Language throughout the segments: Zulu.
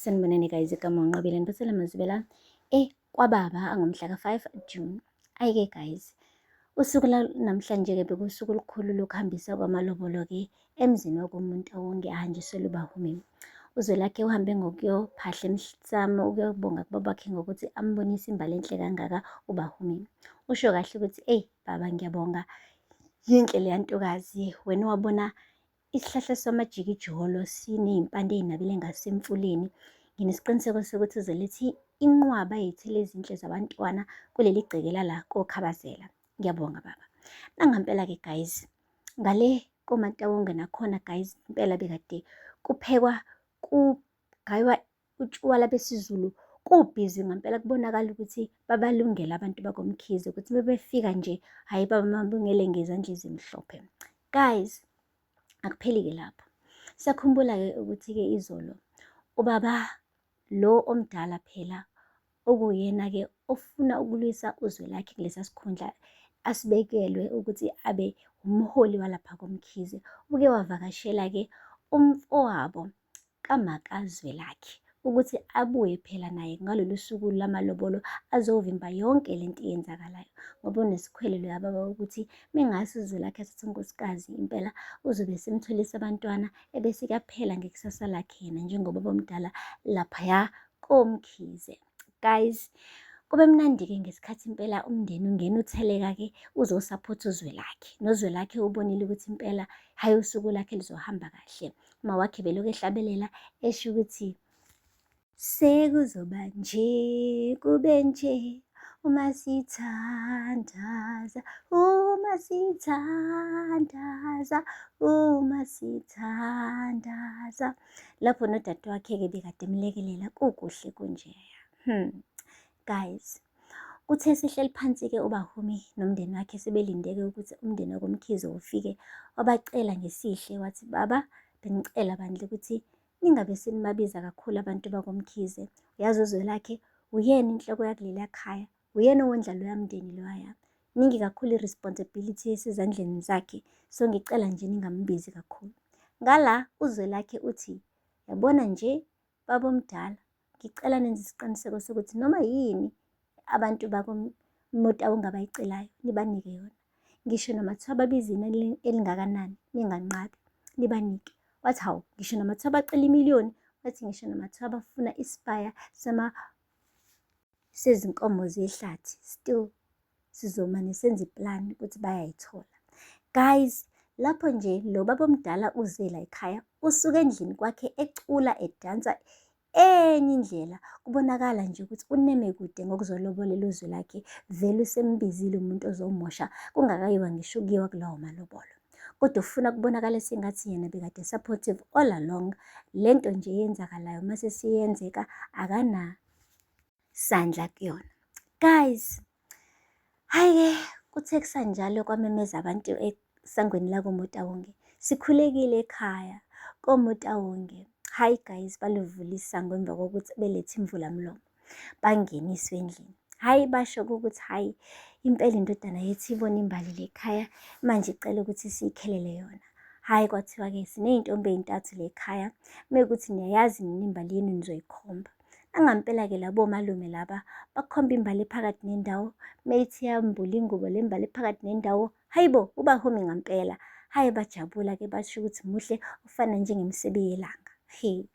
Sanibonani guys, igama uNqobile niphathele amazwibela kwababa angomhla ka-5 June. Ayike guys, usuku namhlanje-ke bekuwusuku olukhulu lokuhambisa kwamalobolo-ke emzini wakomuntu awonke ahanjiselwe uBahumi. UZwelakhe uhambe ngokuyophahla emsamo ukuyobonga kubabakhe ngokuthi ambonise imbali enhle kangaka uBahumi. Usho kahle ukuthi eyi baba ngiyabonga, yinhle leya ntokazi, wena wabona Isihlahla samajikijolo siney'mpande ey'nabile ngasemfuleni. Nginesiqiniseko sokuthi uzoletha inqwaba yey'thelo ezinhle zabantwana kuleli gceke lala koKhabazela. Ngiyabonga baba. Nangampela-ke guys, ngale koMatawunga nakhona guys, impela bekade kuphekwa kugaywa utshwala besiZulu kubhizi ngampela kubonakala ukuthi babalungele abantu bakoMkhize ukuthi bebefika nje hhayi babamabungele ngezandla ezimhlophe. Guys, akupheli-ke lapho. Siyakhumbula-ke ukuthi-ke izolo ubaba lo omdala phela okuwuyena-ke ofuna ukulwisa uzwe lakhe kulesa sikhundla asibekelwe ukuthi abe umholi walapha koMkhize uke wavakashela-ke umfowabo kaMakaZwelakhe ukuthi abuye phela naye ngalolu suku lamalobolo azovimba yonke lento eyenzakalayo ngoba unesikhwele loya baba ukuthi mengase uZwelakhe athathe unkosikazi impela uzobe esemtholisa abantwana ebese kuyaphela ngekusasa lakhe yena njengobaba omdala laphaya koMkhize. Guys, kube mnandi-ke ngesikhathi impela umndeni ungena utheleka-ke uzosaphotha uZwelakhe. NoZwelakhe ubonile ukuthi impela hhayi usuku lakhe luzohamba kahle. Uma wakhe belokhu ehlabelela esho ukuthi sekuzoba nje kube nje uma sithandaza, uma sithandaza, uma sithandaza. Lapho nodadewakhe-ke bekade emlekelela kukuhle kunjeya. Guys, kuthe sehleli phansi-ke uBahumi nomndeni wakhe sebelindeke ukuthi umndeni wakoMkhize ufike, wabacela ngesihle wathi, baba bengicela bandla ukuthi ningabe senibabiza kakhulu abantu bakoMkhize. Uyazi uZwelakhe uyena inhloko yakuleliya khaya, uyena owondla loya mndeni loya. Ningi kakhulu i-responsibility esezandleni zakhe, so ngicela nje ningambizi kakhulu. Ngala uZwelakhe uthi, yabona nje baba omdala, ngicela nenze isiqiniseko sokuthi noma yini abantu bakoMotaung abayicelayo nibanike yona. Ngisho noma kuthiwa babiza inani elingakanani, ninganqabi, nibanike. Wathi hawu, ngisho noma kuthiwa bacela imiliyoni, wathi ngisho noma kuthiwa bafuna isibaya sama sezinkomo zehlathi, still sizomane senze iplani ukuthi bayayithola. Guys, lapho nje lo baba omdala uze la ekhaya, usuke endlini kwakhe ecula edansa enye indlela. Kubonakala nje ukuthi uneme kude ngokuzolobolela uzwe lakhe, vele usembizile umuntu ozomosha kungakayiwa ngisho kuyiwa kulawo malobolo. Kodwa ufuna kubonakale sengathi yena bekade supportive all along. Lento nje eyenzakalayo mase siyenzeka akana sandla kuyona. Guys, hhayi-ke kuthe kusanjalo kwamemeza abantu esangweni lakoMotaung. Sikhulekile ekhaya koMotaung. Hhayi guys, balivula isango emva kokuthi belethe imvula mlomo. Bangeniswe endlini. Hhayi basho ukuthi hhayi impela indodana yethu ibona imbali le ekhaya manje icela ukuthi siyikhelele yona. Hhayi kwathiwa-ke siney'ntombi ey'ntathu le ekhaya, mekuthi niyayazi nina imbali yenu nizoyikhomba. Nangampela-ke labo malume laba bakhomba imbali ephakathi nendawo, meyithi yambula ingubo le mbali ephakathi nendawo, hayibo ubahumi ngampela. Hhayi bajabula-ke basho ukuthi muhle ufana njengemisebe yelanga. He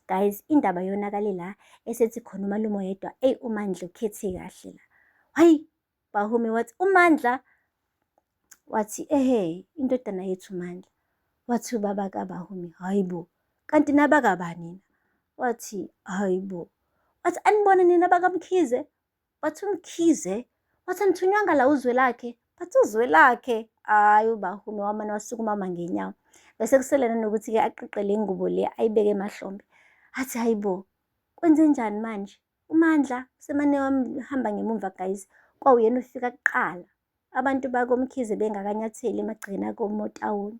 guys, indaba yonakale la esethi khona umalume oyedwa, eyi uMandla ukhethe kahle la. Hhayi Bahumi wathi uMandla wathi ehe indodana yethu Mandla. Wathi ubaba kaBahumi hayibo kanti nabakabani nina? Wathi hayibo. Wathi anibone nina bakaMkhize? Wathi uMkhize wathi anithunywanga la uzwe lakhe. Bathi uzwe lakhe. Hhayi uBahumi wamane wasukuma wama ngenyawo. Bese kusele nanokuthi-ke aqiqe le ngubo le ayibeke emahlombe. Athi hayibo kwenzenjani manje? UMandla usemane wamhamba ngemumva guys, kwawuyena ofika kuqala. Abantu bakoMkhize bengakanyatheli emagcekeni akoMotaung.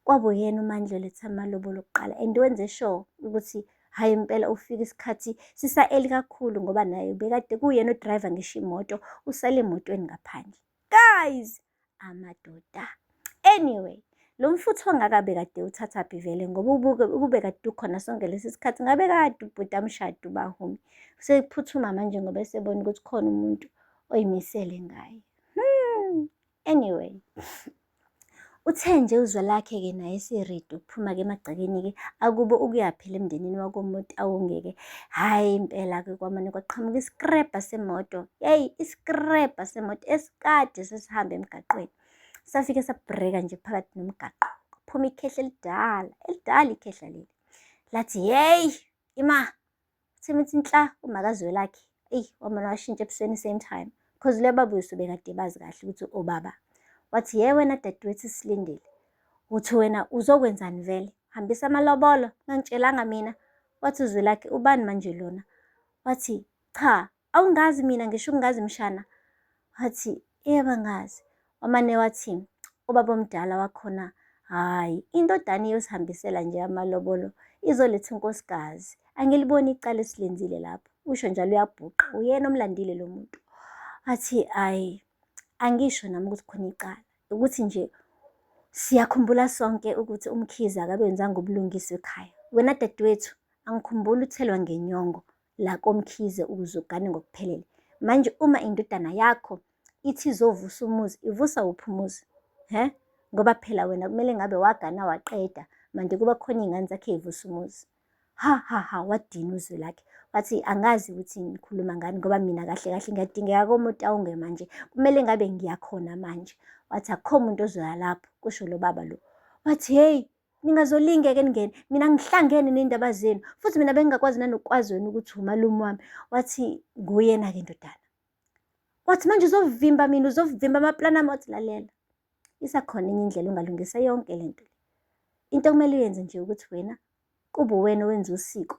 Kwabuyena uMandla oletha amalobolo kuqala and wenze sure ukuthi hhayi impela ufika isikhathi sisa-early kakhulu ngoba naye ubekade kuwuyena odrayiva ngisho imoto, usale emotweni ngaphandle. Guys, amadoda. Anyway, Lo mfutho ongaka bekade uthathaphi vele ngoba ukube kade ukhona sonke lesi sikhathi ngabe kade ubhuti amshada uBahumi. Sekuphuthuma manje ngoba esebona ukuthi khona umuntu oyimisele ngaye. Anyway, uthe nje uZwelakhe-ke naye eseredi ukuphuma-ke emagcekeni-ke akubo ukuyaphela emndenini wakoMotaung-ke. Hhayi impela-ke kwamane kwaqhamuka isikrebha semoto. Yeyi, isikrebha semoto esikade sesihamba emgaqweni. Safike sabhreka nje phakathi nomgaqo. Kwaphuma ikhehla elidala, elidala ikhehla leli. Lathi, yeyi, ima, Timothy Nhla uMakaZwelakhe eyi wamane washintsha ebusweni same time cause le baba usuke kade bazi kahle ukuthi obaba. Wathi ye wena dadewethu silindile, uthi wena uzokwenzani vele? Hambisa amalobolo ungangitshelanga mina. Wathi uZwelakhe ubani manje lona? Wathi cha awungazi mina ngisho ukungazi mshana. Wathi yebo angazi. Wamane wathi ubaba omdala wakhona hhayi indodana iyosihambisela nje amalobolo izoletha unkosikazi. Angiliboni icala esilenzile lapho. Usho njalo uyabhuqa uyena omlandile lo muntu. Wathi hhayi angisho nami ukuthi khona icala. Ukuthi nje siyakhumbula sonke ukuthi uMkhize akabenzanga ubulungiswa ekhaya. Wena dadewethu angikhumbuli uthelwa ngenyongo la koMkhize ukuze ugane ngokuphelele. Manje uma indodana yakho ithi izovusa umuzi, ivusa wuphi umuzi? He? Ngoba phela wena kumele ngabe wagana waqeda, manje kuba khona iy'ngane zakhe ey'vusa umuzi. Ha ha ha, wadina uzwi lakhe. Wathi angazi ukuthi ngikhuluma ngani ngoba mina kahle kahle ngiyadingeka koMotaung manje, kumele ngabe ngiyakhona manje. Wathi akukho muntu ozoya lapho, kusho lo baba lo. Wathi hheyi, ningazolinge-ke ningene, mina ngihlangene ney'ndaba zenu, futhi mina bengingakwazi nanokwazi wena ukuthi umalume wami. Wathi nguyena-ke ndodana. Wathi manje uzovimba mina, uzovimba amaplani ami. Wathi lalela, isakhona enye indlela ongalungisa yonke le nto le. Into okumele uyenze nje ukuthi wena kube uwena owenza usiko,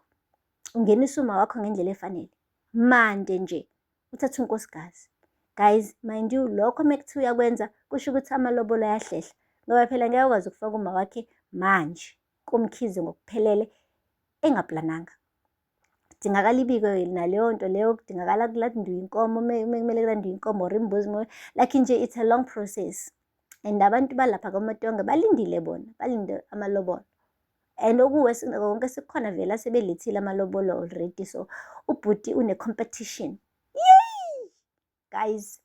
ungenise uma wakho ngendlela efanele. Mande nje uthathe unkosikazi. Guys, mind you, lokho uma kuthiwa uyakwenza kusho ukuthi amalobolo ayahlehla ngoba phela ngeke akwazi ukufaka uma wakhe manje kuMkhize ngokuphelele engaplananga. Kudingakala ibiko naleyo nto leyo, kudingakala kulandwe inkomo kumele kulandwe inkomo or imbuzi, like nje it's a long process. And abantu balapha kwaMatonga balindile bona, balinde amalobolo. And okuwesi konke sekukhona vele asebelethile amalobolo already, so ubhuti une-competition. Guys,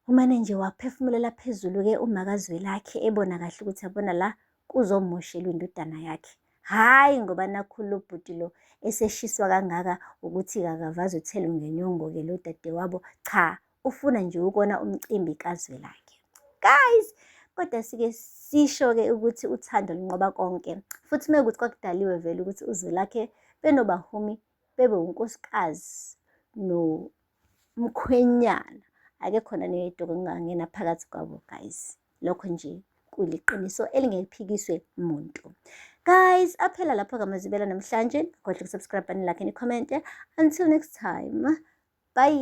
umane nje waphefumulela phezulu-ke uMakaZwelakhe ebona kahle ukuthi yabona la kuzomoshelwa indodana yakhe. Hhayi ngoba nakhu lo bhuti lo eseshiswa kangaka ukuthi akavaze uthelwe ngenyongo-ke lo dadewabo. Cha, ufuna nje ukona umcimbi kaZwelakhe. Guys, kodwa sike sisho-ke ukuthi uthando lunqoba konke. Futhi uma kuwukuthi kwakudaliwe vele ukuthi uZwelakhe benoBahumi bebe unkosikazi nomkhwenyana, akekho nanoyedwa okungangena phakathi kwabo guys. Lokho nje kuliqiniso elingeke muntu. Guys, aphela lapho kaMazibela namhlanje. Ngakhohlwa ukusubscribe, like, ni-comment. Until next time, bye.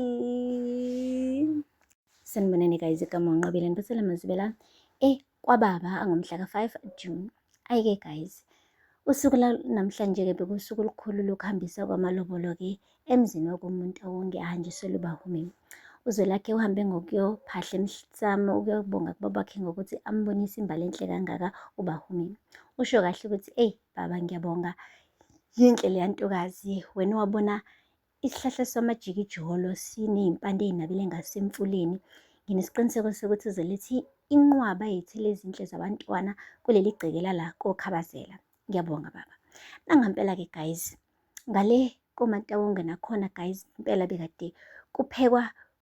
Sanibonani guys, igama uNqobile niphathela Mazibela kwababa angomhla ka-5 June. Ayike guys, usuku namhlanje-ke bekuwusuku olukhulu lokuhambisa kwamalobolo-ke emzini wakomuntu awonke ahanjiselwe uBahumi. UZwelakhe uhambe ngokuyophahla emsamo ukuyobonga kubabakhe ngokuthi ambonise imbali enhle kangaka uBahumi. Usho kahle ukuthi eyi baba ngiyabonga, yinhle leya ntokazi, wena wabona isihlahla samajikijolo siney'mpande ey'nabile ngasemfuleni. Nginesiqiniseko sokuthi uzoletha inqwaba yey'thelo ezinhle zabantwana kuleli gceke lala koKhabazela. Ngiyabonga baba. Nangampela-ke guys, ngale koMatawunga nakhona guys, impela bekade kuphekwa